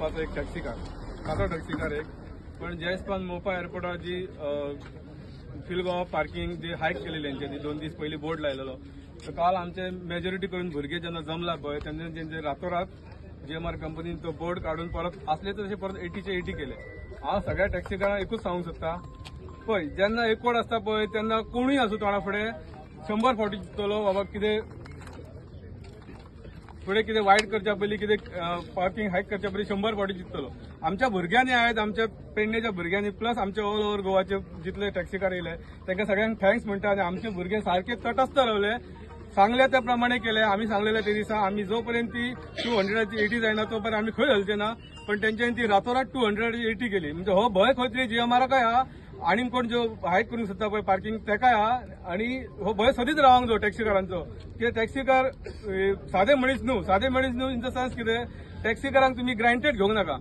मोपाचो एक टॅक्सीकार, काचो टॅक्सीकार एक. पण जयस्पान मोपा एअरपोर्टार जी फिल गोवा पार्किंग जी हायक केलेली तेंच्यांनी 2 दीस पयलीं बोर्ड लायलेलो, तर काल आमचे मेजॉरिटी करून भुरगे जेन्ना जमला पळय तेन्ना तेंचे रातोरात जीएमआर कंपनीन तो बोर्ड काडून परत असले तशे परत 80चे 80 केले. हांव सगळ्या टॅक्सीकारांक एकूच सांगूंक सोदता, पळय जेन्ना एकवट आसता पळय तेन्ना कोणूय आसूं तोंडा फुडें 100 फावटी चिंततलो बाबा कितें फुडें कितें वायट करच्या पयलीं, कितें पार्किंग हायक करच्या पयलीं 100 फावटी चिंततलो. आमच्या भुरग्यांनी आयज आमच्या पेडणेच्या भुरग्यांनी प्लस आमचे ऑल ओव्हर गोवाचे जितले टॅक्सीकार येयले तांकां सगळ्यांक thanks म्हणटा. आनी आमचे भुरगे सारके तटस्थ रावले, सांगले त्या प्रमाणे केले. आमी सांगलेले ते दिसा आमी जो पर्यंत ती 200ची 80 जायना तो पर्यंत आमी खंय हलचे ना, पण तेंच्यांनी ती रातोरात 200ची 80 केली. म्हणजे हो भंय खंय तरी जीएमआराकय आहा आनी कोण जो हायक करूंक सोदता पळय पार्किंग तेकाय आहा. आनी हो भंय सदींच रावंक जाय टॅक्सीकारांचो, कित्याक टॅक्सीकार सादे मनीस न्हू, सादे मनीस न्हू इन the sense कितें टॅक्सीकारांक तुमी ग्रांटेड घेवंक नाका.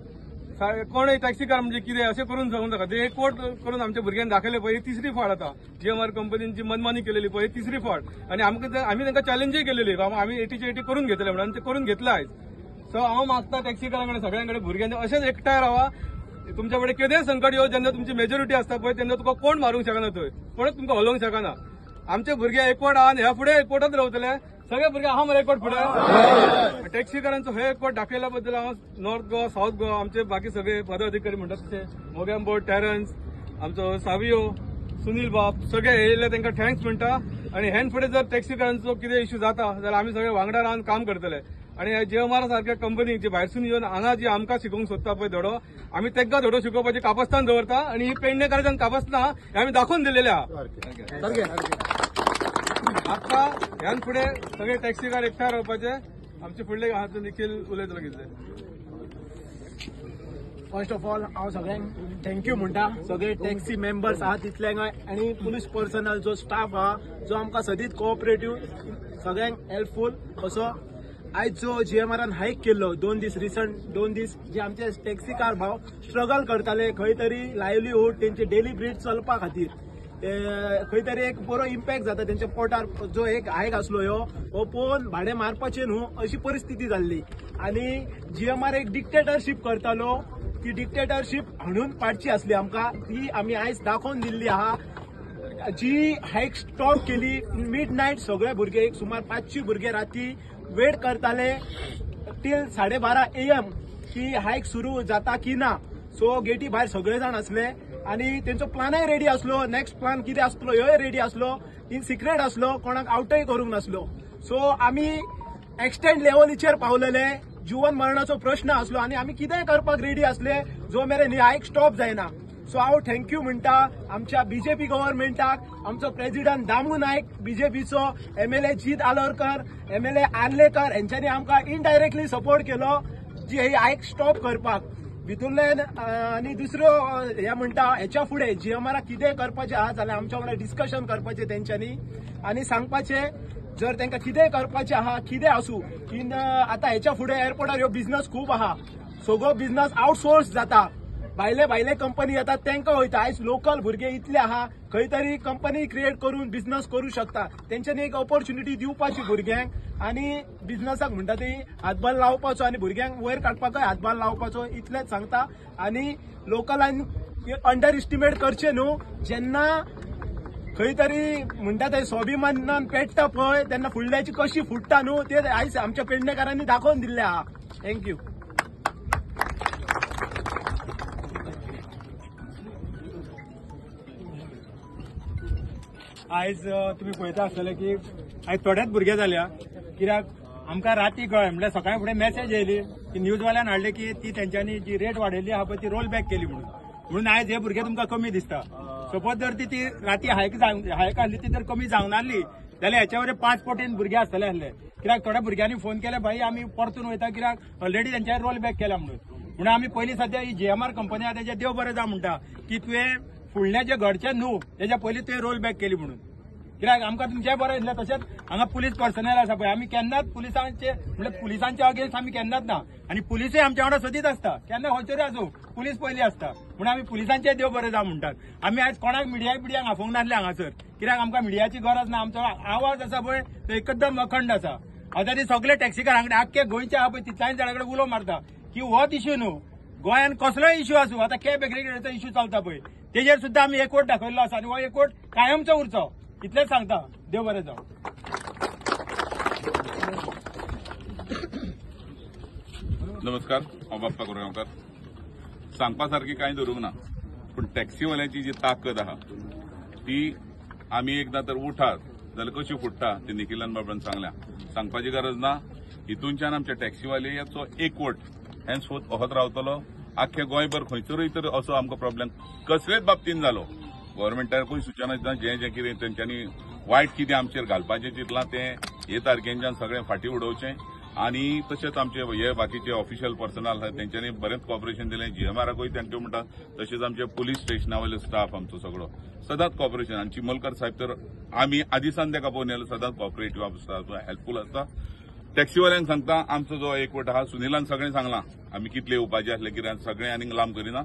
कोणय टॅक्सीकार म्हणजे कितें अशें करून सांगूंक नाका. ते एकवट करून आमच्या भुरग्यांनी दाखयले पळय, तिसरी फावट आतां जीएमआर कंपनीन जी मनमानी केलेली पळय तिसरी फावट. आनी आमकां आमी तांकां चॅलेंजूय केलेली बाबा आमी 80चे 80 करून घेतले म्हणून, आनी ते करून घेतले आयज. सो हांव मागता टॅक्सीकारां कडेन सगळ्यां कडेन भुरग्यांनी अशेंच एकठांय रावा. तुमच्या कडेन केदें संकट येवं जेन्ना तुमची मेजॉरिटी आसता पळय तेन्ना तुका कोण मारूंक शकना, थंय कोणूच तुमकां हलोवंक शकना. आमचे भुरगे एकवट आहा आनी ह्या फुडें एकवटच रावतले. सगळे भुरगे आहा मरे एकवट फुडें. टॅक्सीकारांचो हे एकवट दाखयल्या बद्दल हांव नॉर्थ गोवा, सावथ गोवा आमचे बाकी सगळे पदाधिकारी म्हणटात तशे मोगेम्बो, टेरन्स, आमचो सावियो, सुनील बाब सगळे येयल्ले तांकां thanks म्हणटा. आनी हेन फुडें जर टॅक्सीकारांचो कितें इश्यू जाता जाल्यार आमी सगळे वांगडा रावन काम करतले. आनी जीएमआर सारक्या कंपनी जी भायरसून येवन हांगा जी आमकां शिकोवंक सोदता पळय धडो, आमी तांकां धडो शिकोवपाची कापस्तान दवरता. आनी ही पेडणेकारांच्यान कापस्तान हें आमी दाखोवन दिलेलें आहा. आतां ह्यान फुडें सगळे टॅक्सीकार एकठांय रावपाचे. आमचे फुडले आहा निखील उलयतलो कितले. फर्स्ट ऑफ ऑल हांव सगळ्यांक thank you म्हणटा, सगळे टॅक्सी मेंबर्स आहा तितल्यांक आनी पुलीस पर्सनल जो स्टाफ आहा जो आमकां सदींच कोऑपरेटीव सगळ्यांक हेल्पफूल असो. आयज जो जीएमआरान हायक केल्लो 2 दीस, रिसंट 2 दीस जे आमचे टॅक्सीकार भाव स्ट्रगल करताले खंय तरी लायवलीहूड तेंचे डेली ब्रीड चलपा खातीर, खंय तरी एक बरो इम्पॅक्ट जाता तेंच्या पोटार. जो एक हायक आसलो ह्यो हो पळोवन भाडें मारपाचें न्हू अशी परिस्थिती जाल्ली. आनी जीएमआर एक डिक्टेटरशीप करतालो, ती डिक्टेटरशीप हाणून पाडची आसली आमकां, ती आमी आयज दाखोवन दिल्ली आहा. जी हायक स्टॉप केली मिड नायट, सगळे भुरगे एक सुमार 500 भुरगे राती वेट करताले टील 12:30 AM की हायक सुरू जाता की ना. सो गेटी भायर सगळे जाण आसले आनी तेंचो प्लानय रेडी आसलो, नेक्स्ट प्लान कितें आसतलो ह्योय रेडी आसलो, इन सिक्रेट आसलो, कोणाक आवटय करूंक नासलो. सो आमी एक्सटेंड लेवलीचेर पावलेले, जिवन मरणाचो प्रश्न आसलो आनी आमी कितेंय करपाक रेडी आसले जो मेरेन ही हायक स्टॉप जायना. सो हांव thank you म्हणटा आमच्या बीजेपी गव्हर्मेंटाक, आमचो प्रेजिडंट दामू नायक, बीजेपीचो एमएलए जीत आलोरकर, एमएलए आर्लेकर हेंच्यांनी आमकां इनडायरेक्टली सपोर्ट केलो जी ही हायक स्टॉप करपाक. भितूरल्यान आनी दुसरो हे म्हणटा हेच्या फुडें जीएमआराक कितें करपाचें आहा जाल्यार आमच्या वांगडा डिस्कशन करपाचें तेंच्यांनी आनी सांगपाचें जर तांकां कितें करपाचें आहा कितें आसूं. इन आतां हेच्या फुडें एअरपोर्टार ह्यो बिजनस खूब आहा, सगळो बिजनस आउटसोर्स जाता, भायले भायले कंपनी येतात तांकां वयता. आयज लोकल भुरगे इतले आहा खंय तरी कंपनी क्रिएट करून बिजनस करूं शकता, तेंच्यांनी एक ऑपॉर्च्युनिटी दिवपाची भुरग्यांक आनी बिजनसाक म्हणटा ती हातभार लावपाचो आनी भुरग्यांक वयर काडपाकय हातभार लावपाचो, इतलेंच सांगता. आनी लोकलान अंडर एस्टिमेट करचें न्हू, जेन्ना खंय तरी म्हणटा ते स्वाभिमानान पेट्टा पळय तेन्ना फुडल्याची कशी फुट्टा न्हू ते आयज आमच्या पेडणेकारांनी दाखोवन दिल्लें आहा. Thank you. आयज तुमी पळयता आसतले की आयज थोडेच भुरगे जाल्या, कित्याक आमकां राती कळ्ळें म्हणल्यार सकाळी फुडें मॅसेज येयली की न्यूजवाल्यान हाडली की ती तेंच्यांनी जी रेट वाडयल्ली आहा पळय ती रोल बॅक केली म्हणून. म्हणून आयज हे भुरगे तुमकां कमी दिसता. सपोज जर ती राती हायक आसली ती जर कमी जावंक नासली जाल्यार हेच्या वयर 5 पटीन भुरगे आसतले आसले, कित्याक थोड्या भुरग्यांनी फोन केले भाई आमी परतून वयता कित्याक ऑलरेडी तेंच्यानी रोल बॅक केला म्हणून. म्हणून आमी पयलीं सद्या ही जीएमआर कंपनी आहा तेंच्या देव बरें जावं म्हणटा की तुवें फुडलें जें घडचें न्हू तेच्या पयलीं तुवें रोल बॅक केली म्हणून. कित्याक आमकां तुमचें बरें दिसलें. तशेंच हांगा पुलीस पर्सनल आसा पळय, आमी केन्नाच पुलिसांचे म्हणल्यार पुलिसांच्या अगेन्स्ट आमी केन्नाच ना आनी पुलिसूय आमच्या वांगडा सदींच आसता, केन्ना खंयसरूय आसूं पुलीस पयलीं आसता. म्हणून आमी पुलिसांचें देव बरें जावं म्हणटात. आमी आयज कोणाक मिडिया बिडियांक आफोवंक नासले हांगासर, कित्याक आमकां मिडियाची गरज ना. आमचो आवाज आसा पळय तो एकदम अखंड आसा. आतां ती सगळे टॅक्सीकारां कडेन आख्खे गोंयचे आहा पळय तितल्यान जाणां कडेन उलो मारता की होच इश्यू न्हू, गोंयान कसलोय इश्यू आसूं, आतां कॅब एग्रीगेटरचो इश्यू चलता पळय, तेजेर सुद्दां आमी एकवट दाखयल्लो आसा आनी हो एकवट कायमचो उरचो इतलेंच सांगता. देव बरें जावं. नमस्कार, हांव बाप्पा कोरगांवकार. सांगपा सारकी कांय धरूंक ना, पूण टॅक्सीवाल्यांची जी ताकद आहा ती आमी एकदां तर उठात जाल्यार कशी फुट्टा ती निखिलान बाबान सांगल्या, सांगपाची गरज ना. हितूनच्यान आमच्या टॅक्सीवाल्याचो एकवट हेन्सफोर्थ अहोच रावतलो. आख्खे गोंयभर खंयसरूय तर असो आमकां प्रॉब्लेम कसलेच बाबतीन जालो, गव्हर्मेंटाकूय सुचना दिता जें जें कितें तेंच्यांनी वायट कितें आमचेर घालपाचें चिंतलां तें हे तारखेच्यान सगळें फाटीं उडोवचें. आनी तशेंच आमचे हे बाकीचे ऑफिशियल पर्सनल आसा तेंच्यांनी बरेंच कॉपरेशन दिलें, जीएमआराकूय thank you म्हणटा. तशेंच आमचे पुलीस स्टेशना वयलो स्टाफ आमचो सगळो सदांच कॉपरेशन. आनी चिमलकर साहेब तर आमी आदीसान तेका पळोवन येयला, सदांच कॉपरेटिव्ह आसता, हेल्पफूल आसता. टॅक्सीवाल्यांक सांगता आमचो जो एकवट आहा, सुनिलान सगळें सांगलां आमी कितले येवपाचे आसले कितें सगळें आनीक लांब करिना.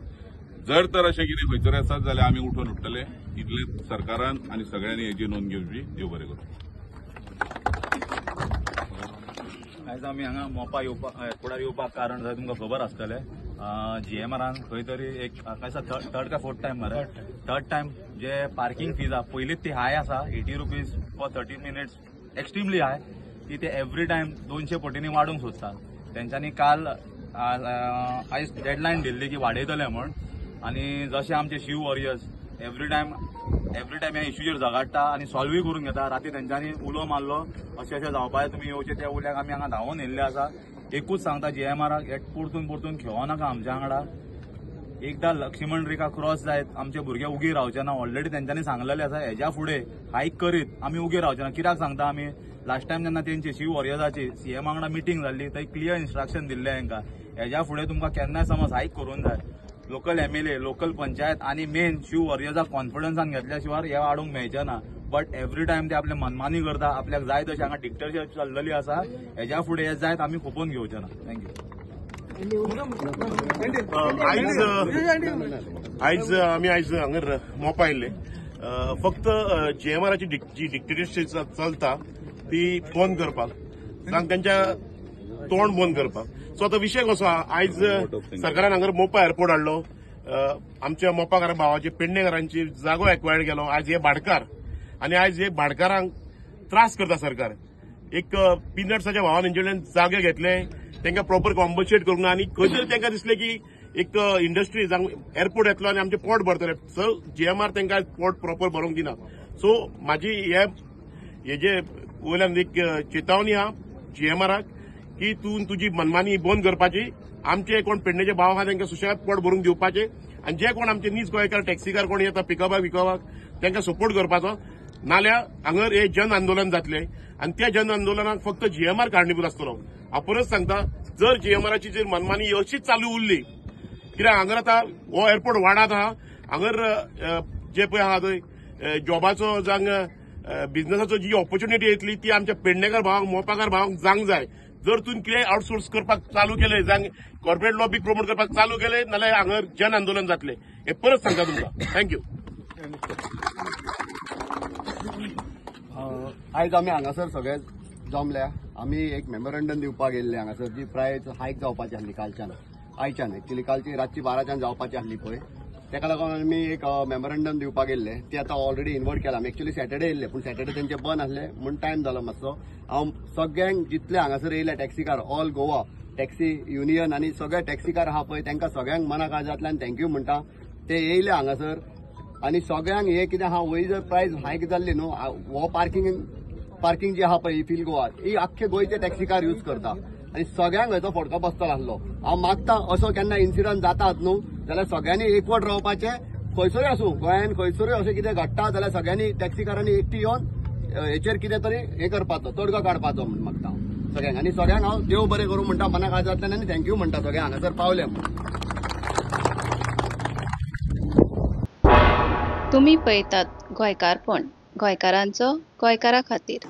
जर तर अशें कितें खंयसर आसत जाल्यार आमी उठून उठ्ठले. इतलें सरकारान आनी सगळ्यांनी हेजी नोंद घेवची. देव बरें करूं. आयज आमी हांगा मोपा येवपाक एअरपोर्टार येवपाक कारण जाय तुमकां खबर आसतलें. जीएमआरान खंय तरी एक काय थर्ड काय फोर्थ टायम मरे, थर्ड टायम जे पार्किंग फीज आसा पयलींच ती हाय आसा, 80 rupees for 30 minutes extremely high. ती ते एवरी टायम 200 पटींनी वाडोवंक सोदता. तेंच्यांनी काल आयज डेडलायन दिल्ली की वाडयतले म्हण. आनी जशे आमचे शिव वॉरियर्स एवरी टायम ह्या इश्यूचेर झगडटा आनी सॉल्वूय करून घेता. राती तेंच्यांनी उलो मारलो अशें अशें जावपाचें, तुमी येवचे त्या उल्याक आमी हांगा धांवून येयल्ले आसा. एकूच सांगता जीएमआराक, हे परतून परतून खेळो नाका आमच्या वांगडा. एकदां लक्ष्मण रेखा क्रॉस जायत आमचे भुरगे उगी रावचे ना. ऑलरेडी तेंच्यांनी सांगलेलें आसा हेज्या फुडें हायक करीत आमी उगी रावचे ना. कित्याक सांगता आमी, लास्ट टायम जेन्ना तेंची शिव वॉरियर्साची सीएम वांगडा मिटींग जाल्ली थंय क्लियर इन्स्ट्रक्शन दिल्लें हांकां, हेज्या फुडें तुमकां केन्नाय समज हायक करूंक जाय. लोकल एमएलए, लोकल पंचायत आनी मेन शिव वॉरियर्साक कॉन्फिडन्सान घेतल्या शिवाय हे वाडूंक मेळचें ना. बट एवरी टायम ते आपले मनमानी करता, आपल्याक जाय तशें हांगा डिक्टरशीप चल्लेली आसा. हेज्या फुडें हे जायत आमी खोपोवन घेवचे ना. Thank you. आयज आमी आयज हांगर मोपा आयिल्ले फक्त जीएमआराची जी डिक्टेटरशीप चलता ती बंद करपाक, तांच्या तोंड बंद करपाक. सो आतां विशय कसो आहा, आयज सरकारान हांगर मोपा एअरपोर्ट हाडलो, आमच्या मोपाकार भावाचे पेडणेकारांची जागो एक्वायर्ड केलो. आयज हे भाडकार आनी आयज हे भाडकारांक त्रास करता सरकार. एक पिनट्साच्या भावान हेंचे कडल्यान जागे घेतले, तांकां प्रॉपर कॉम्पन्सेट करूंक ना. आनी खंय तरी तांकां दिसलें की एक इंडस्ट्री एअरपोर्ट येतलो आनी आमचें पोट भरतलें. सो जीएमआर तांकां पोट प्रॉपर भरूंक दिना. सो म्हाजी हेजे वयल्यान एक चेतावणी आहा जीएमआराक की तूं तुजी मनमानी बंद करपाची. आमचे कोण पेडणेचे भाव आहा तांकां सुशेगाद पोट भरूंक दिवपाचे आनी जे कोण आमचे नीज गोंयकार टॅक्सीकार कोण येता पिकअपाक विकपाक तांकां सपोर्ट करपाचो. नाल्यार हांगर हे जन आंदोलन जातलें आनी त्या जन आंदोलनाक फक्त जीएमआर कारणीभूत आसतलो. हांव परत सांगता, जर जीएमआराची जर मनमानी अशीच चालू उरली, कित्याक हांगर आतां हो एअरपोर्ट वाडात आहा, हांगर जे पळय आहा थंय जॉबाचो जावं बिझनसाचो जी ऑपॉर्च्युनिटी येतली ती आमच्या पेडणेकार भावांक, मोपाकार भावांक जावंक जाय. जर तूं कितें आउटसोर्स करपाक चालू केलें, जावं कॉर्पोरेट लॉबीक प्रमोट करपाक चालू केलें, नाल्यार हांगर जन आंदोलन जातलें. हें परत सांगता तुमकां. Thank you. आयज आमी हांगासर सगळे जमल्या. आमी एक मेमोरंडम दिवपाक गेल्ले हांगासर, जी प्रायस हायक जावपाची आसली कालच्यान, आयच्यान एक्चुली कालची रातची 12च्यान जावपाची आसली पळय, तेका लागून आमी एक मेमोरंडम दिवपाक गेल्ले. ते आतां ऑलरेडी इन्वर्ट केला. आमी एक्चुली सॅटर्डे येयल्ले, पूण सॅटर्डे तेंचे बंद आसले म्हूण टायम जालो मातसो. हांव सगळ्यांक जितले हांगासर येयले taxi car, all Goa taxi union आनी सगळे टॅक्सीकार आहा पळय, तांकां सगळ्यांक मना काळजांतल्यान thank you म्हणटा. ते येयले हांगासर आनी सगळ्यांक हे कितें आहा, वयर जर प्रायस हायक जाल्ली न्हू, हो पार्किंग जी आहा पळय फिल गोवा, ही आख्खे गोंयचे टॅक्सीकार यूज करता आनी सगळ्यांक हेचो फटको बसतलो आसलो. हांव मागता असो केन्ना इन्सिडंट जातात न्हू जाल्यार सगळ्यांनी एकवट रावपाचें. खंयसरूय आसूं, गोंयान खंयसरूय अशें कितें घडटा जाल्यार सगळ्यांनी टॅक्सीकारांनी एकटी येवन हेचेर कितें तरी हें करपाचो, तोडगो काडपाचो म्हूण मागता हांव सगळ्यांक. आनी सगळ्यांक हांव देव बरें करूं म्हणटा मना काळजांतल्यान आनी thank you म्हणटा सगळ्यांक हांगासर पावले म्हूण. तुमी पळयतात गोंयकारपण, गोंयकारांचो गोंयकारा खातीर.